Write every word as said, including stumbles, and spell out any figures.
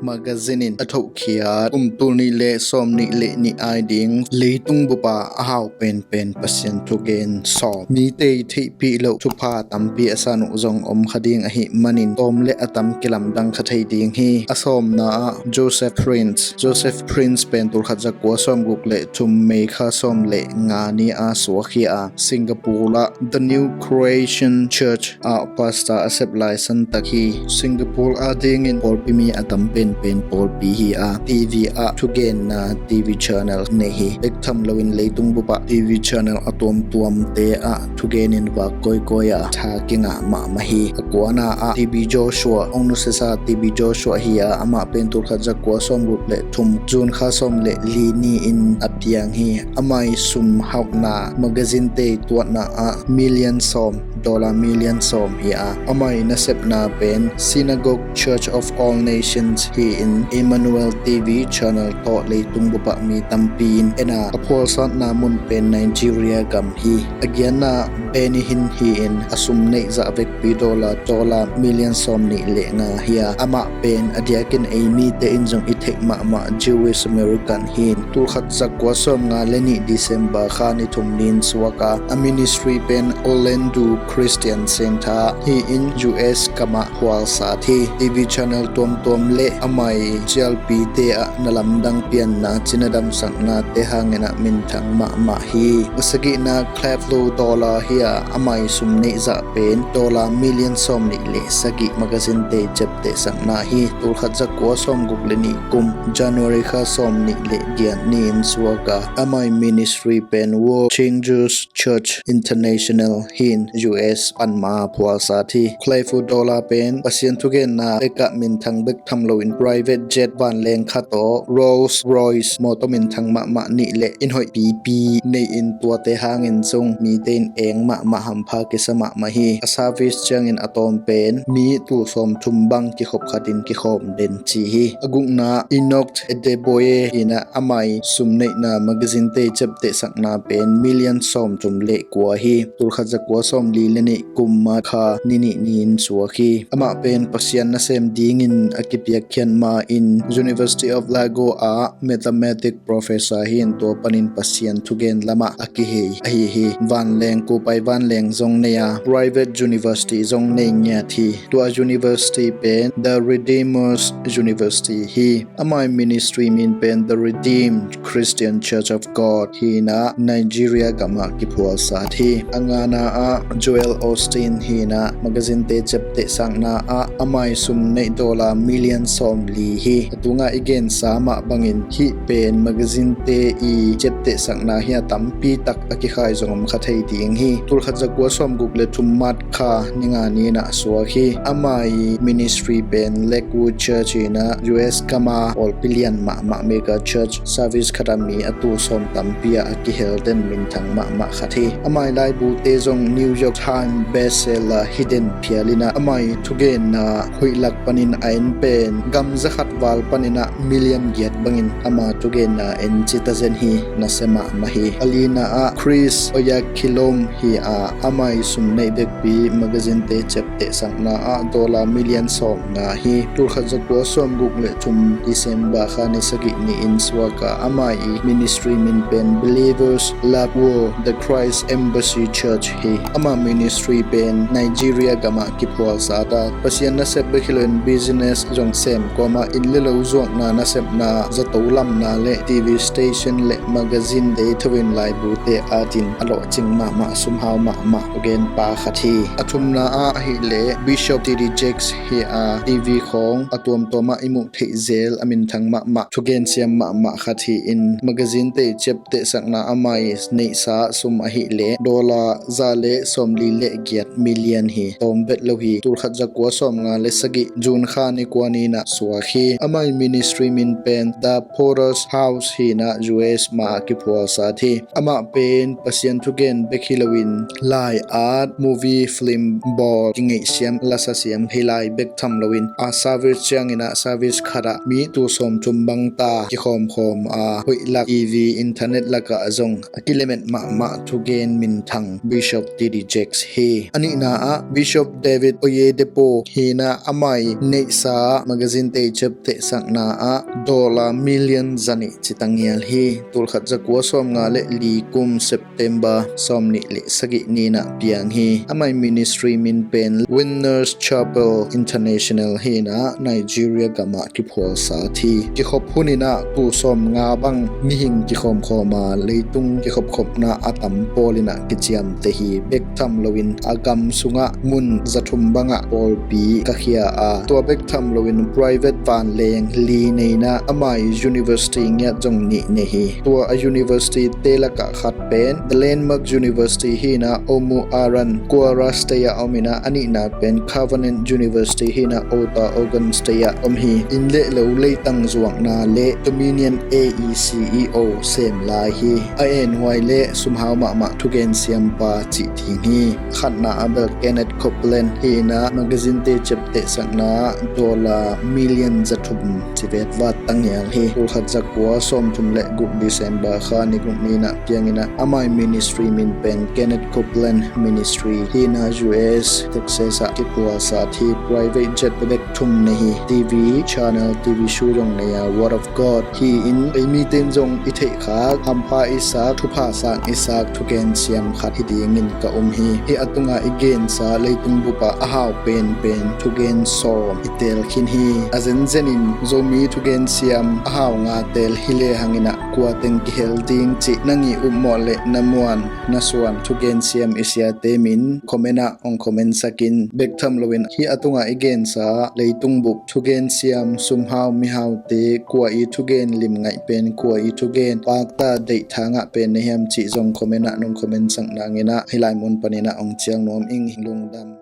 Magazine in a thohkhiat kum tul nih le sawm nih le nih ai ding leitung bupa a hau penpen Pasian thugen sawm, mite theihpih loh thupha tampi a san uh zong om kha ding ahih manin tawm le a tam kilamdang kha thei ding hi. A sawmna ah Joseph Prince, Joseph Prince pen tulkhat zakua sawmguk le thum May kha sawm le nga ni a suak hi a, Singapore ah The New Creation Church ah pastor a sep lai santak hi. Singapore adingin pawlpi mi a tam penpen pawlpi hi a, TV ah thugenna TV channel nei hi. Bek tham loin leitung bupah TV channel a tuamtuamte ah thugenin vak kawikawi a tha kingah mahmah hi. A kuana ah TB Joshua, hong nusesa TB Joshua hi a, amah pen tulkhat zakua sawmguk le thum June kha sawm le li ni-in a piang hi. Amah i sum hauhna magazine-te tuatna ah million sawm, dollar million sawm hi a, amah i nasepna pen Synagogue Church of All Nations hi-in Emmanuel TV channel tawh leitung bupah mi tampi in en a, a phualsatna mun pen Nigeria gam hi. A giatna Benny Hinn hi-in a sum neih zah vekpi dollar, dollar million sawm nih le nga hi a, amah pen a diakin ei mite in zong i theih mahmah Jewish American hi-in tulkhat zakua sawmnga le nih December kha ni thum ni-in suak a, a ministry pen Orlando Christian Center hi-in US gamah phualsat hi. TV channel tuamtuam le amah i cialpite ah na lamdang pianna, cina damsaknate hangin ah minthang mahmah hi. A sagihna Clive Lowe Dollar hi a, amah i sum neih zah pen dollar million sawm nih le sagih magazine-te ciaptehsakna hi. Tulkhat zakua sawmguk le nih kum January kha sawm nih le giat ni-in suak a, amah i ministry pen World Changers Church International hi-in US panma phualsat hi. Clive Lowe Dollar pen Pasian thugenna bekah minthang bek tham loin private jet vanleng khat tawh Rolls Royce mawtaw minthang mahmah nih le inn hoih pipi nei-in tuate hangin zong mite in eng mahmah, hampha kisa mahmah hi. A service ciangin a tawm pen mi tul sawmthum bang kikhop khatin kikhawm den ci hi. A gukna Enoch Adeboye hi-in ah, amah i sum neihna magazine-te ciaptehsakna pen million sawmthum le kua hi. Tulkhat zakua sawmli le nih kum March kha ni nih ni-in suak hi. Amah pen Pasian nasem dingin a kipiakkhiat ma-in University of Sligo ah mathematics professor hi-in tua panin Pasian thugen lamah a kihei ahi hi. Vanleng, kupai vanleng zong nei a, private university zong nei ngiat hi. Tua university pen The Redeemer's University hi. Amah i ministry min pen The Redeemed Christian Church of God hi-in ah Nigeria gamah kiphualsat hi. A ngana ah Joel Osteen hi-in ah magazine-te ciaptehsakna ah amah i sum neih dollar million sawmli hi. A tunga i gensa mah bangin hih pen magazine-te i ciaptehsakna hi a, tampi tak a kikhai zong om kha thei ding hi. Tulkhat zakua sawmguk le thum March kha ni nga ni-in ah suak hi. Amah i ministry pen Lakewood Church hi-in ah US gama pawlpi lian mahmah mega church service khat ah mi a tul sawm tampi ah a kihel den minthang mahmah khat hi. Amah i laibute zong New York Times bestseller hi den phial in ah, amah i thugenna hoih lak panin a en pen gam zakhat val panin ah million giat bangin ama thugenna en cita zen hi. Nasia mahmah hi. A lina ah Chris Oyakhilome hi a, amah i sum neih bekpi magazine-te ciaptehsakna ah dollar million sawmnga hi. Tulkhat zakua sawmguk le thum December kha ni sagih ni-in suak a, amah i ministry min pen Believers Love World, The Christ Embassy Church hi. Amah ministry pen Nigeria gamah kiphualsat a, Pasian nasep bek hi loin business zong sem kawmah inn le lo zuakna nasepna, zato lamna le TV station le magazine deithoin laibute atin a lawhcing mahmah, sumhau mahmah thugen pa khat hi. A thumna ah ahih leh Bishop T D Jakes hi a, TV khawng a tuamtuam ah i muh theih zel a minthang mahmah, thugen siam mahmah khat hi-in magazine-te ciaptehsakna amah i neihsa sum ahih leh dollar za le sawmli le giat million hi. Tawm vet lo hi. Tulkhat zakua sawmnga le sagih June kha ni kua ni-in ah suak hi. Amah i ministry min pen The Potter's House hi-in ah US mah ah kiphualsat hi. Amah pen Pasian thugen bek hi loin lai, art, movie, film bawl, kingeihsiam, lasa siam hi lai bek tham loin a service ciangin ah service khat ah mi tul sawmthum bang ta kikhawmkhawm a, hoih lak TV, internet lakah zong a kilemet mahmah thugen minthang Bishop T D Jakes hi. A nihna ah Bishop David Oyedepo hi-in ah amah i neihsa magazine te i ciaptehsakna ah dollar million zanih ci tangial hi. Tulkhat zakua sawmnga le li kum September sawmnih le sagih ni-in ah piang hi. Amah i ministry min pen Winners Chapel International hi-in ah Nigeria gam ah kiphualsat hi. Kikhop hun in ah tul sawmnga bang mihing kikhawmkhawm a, leitung kikhopkhopna a tam pawl in ah kiciamteh hi. Bek tham loin a gam sungah mun zathum bangah pawlpi ka khia a, tua bek tham loin private vanleng li nei-in ah amah i university ngiat zong nih nei hi. Tua a university te lakah khat pen The Landmark University hi-in ah Omu Aran, Kwara State ah om in ah, a nihna pen Covenant University hi-in ah Otahuhu, Oregon State ah om hi. Inn le lo leitang zuakna le Dominion A E C E O sem lai hi. A enhuai le sumhau mahmah thugen siampa cih ding hi. Khatna ah bel Kenneth Copeland hi-in ah magazine te ciaptehsakna ah dollar million zathum ci vetvat tangial hi. Tulkhat zakua sawmthum le guk December kha ni guk ni-in ah piang in ah amah i ministry min pen Kenneth Copeland Ministry hi-in ah U S Texas ah kiphualsat hi. Private jet bek thum nei hi. T V channel, T V show zong nei a, Word of God hi-in ei mite in zong i theih khak, hampha i sak, thupha sang i sak thugen siam khat hi dingin ka um hi. Hih a tungah i gensa leitung bup ah a hau penpen thugen sawm i teel khin hi. A zenzen in Zomi thugen siam a hau nga teel hi le hang in ah kua teng kihel ding cih nang i upmawh le na muan na suan thugen siam i siate min comment ah hong comment sak in. Bek tham loin hih a tungah i gensa leitung bup thugen siam, sumhau mihaute, kua i thugen limngaih pen, kua i thugen pakta deih tha ngah pen na hiam cih zong comment ah nong comment sak nangin ah hih lai mun panin ah hong cial nuam ing. Lungdam.